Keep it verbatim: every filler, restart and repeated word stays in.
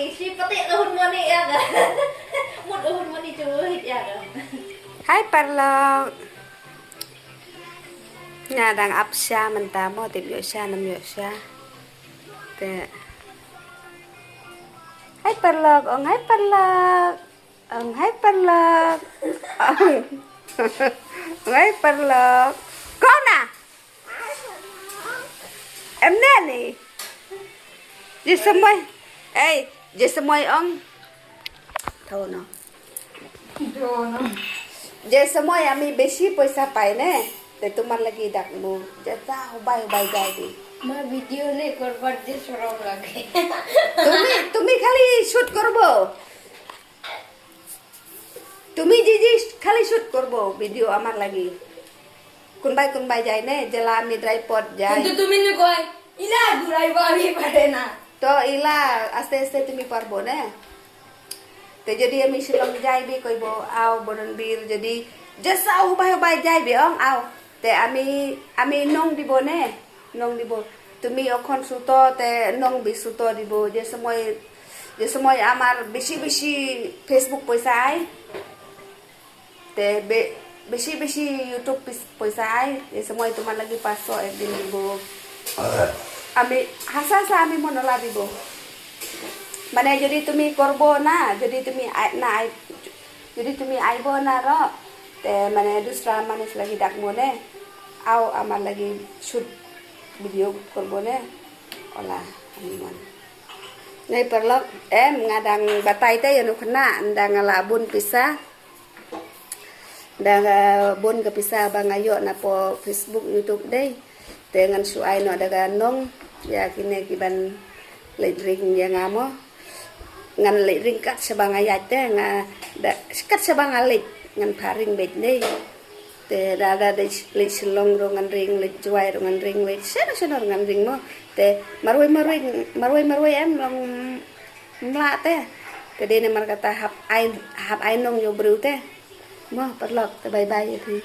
Shi pati ka hun moni ya ka. Mut ka hun moni chu hit ya ka. Hai paralok. Nga dang ap sha mynta mo, tip ïoh sha, nam ïoh sha. Te. Hai paralok, ong hai paralok. Ong hai paralok. Ong hai paralok. Kona. Em ne ni. Jisamoi. Ei, jisamoi ong. Thau no. Jisamoi ami besi poisa pai ne. Te tumar lagi dak mu. Jata hubai hubai jai di. Ma video ne korbar je sorom lage. Tumi, tumi khali shoot korbo. Tumi jiji khali shoot korbo video amar lagi. Kunbai kunbai jai ne, jela mi drai pot jai. Kuntu tumi ne koi, ila durai babi pare na. To ila aste aste tumi parbo ne. Te jadi ami Shillong jai bi koi bo au bonon bir jadi jasa ubai ubai jai bi ong au. Te ami ami nong di bo ne. Nong di bo. Tumi okhon suto te nong bi suto di bo. Je samoi je samoi amar bisi bisi Facebook poisa ai. Te be bisi bisi YouTube pis- poisa ai. Je samoi tumar lagi paso ek din di bo. Ami hasa sa ami monola di bo. Mane jadi tumi korbo na, jadi tumi ai na ai Jadi tumi aibo na ro. Te mane dusra manus lagi dak mo ne. Au amar lagi shoot video korbo ne. Ola ani mon. Ngai paralok em nga dang batai te ïa u khynnah nga dang la bun pisa. Dang bun ka pisa ba nga ïoh na po Facebook YouTube dei. Te ngan shu ai noh da ka nong ïa kine ki ban leit ring ïa nga mo. Ngan leit ring kat shaba nga ïaid te nga da kat shaba nga leit ngan pha ring beit dei. Te da da leit Shillong ruh ngan ring, leit Jowai ruh ngan ring, leit shano shano ruh ngan ring mo. Te marwei marwei marwei marwei em long mla te. Te dei namar kata hap ai hap ai nong ïa u briew te. Mo paralok te bye bye ïa phi.